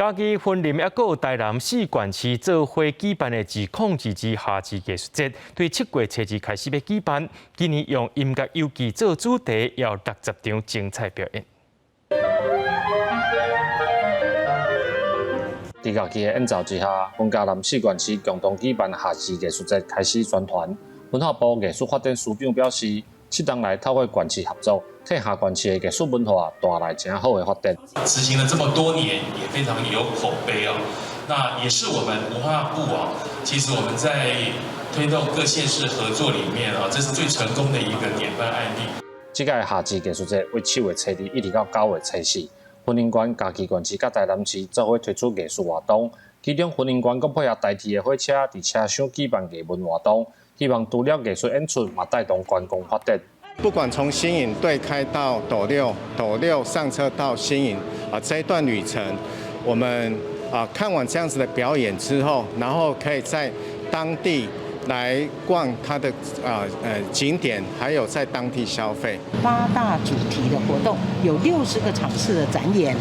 嘉義雲林抑閣有台南四縣市做伙舉辦的2022夏至藝術節，對7月初二開始欲舉辦，今年用音樂遊記做主題，有60場精彩表演。佇樂器的演奏之下，雲嘉南四縣市共同舉辦夏至藝術節開始宣傳。文化部藝術發展司長表示，七冬來透過縣市合作，替下縣市的藝術文化帶來誠好的發展。執行了這麼多年，也非常有口碑哦。那也是我們文化部啊，其實我們在推動各縣市合作裡面啊，這是最成功的一個典範案例。這屆夏至藝術節為7月初二一直到9月初四，雲林縣、嘉義縣市佮台南市做伙推出藝術活動，其中雲林縣閣配合台鐵的火車，佇車廂舉辦藝文活動，希望除了藝術演出，嘛帶動觀光發展。不管從新營對開到斗六，斗六上車到新營啊，這一段旅程，我們啊看完這樣子的表演之後，然後可以在當地來逛它的景點，還有在當地消費。八大主題的活動，有60個場次的展演，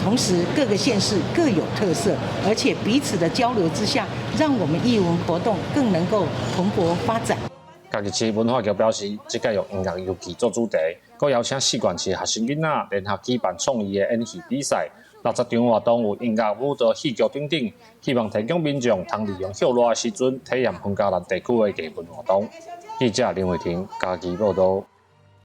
同時各個縣市各有特色，而且彼此的交流之下，讓我們藝文活動更能夠蓬勃發展。嘉義市文化局表示，這屆用音樂遊記做主題，閣邀請四縣市學生囡仔聯合舉辦創意的演戲比賽，60場活動有音樂、舞蹈、戲劇等等，希望提供民眾通利用歇熱的時陣體驗雲嘉南地區的藝文活動。記者林慧婷嘉義報道。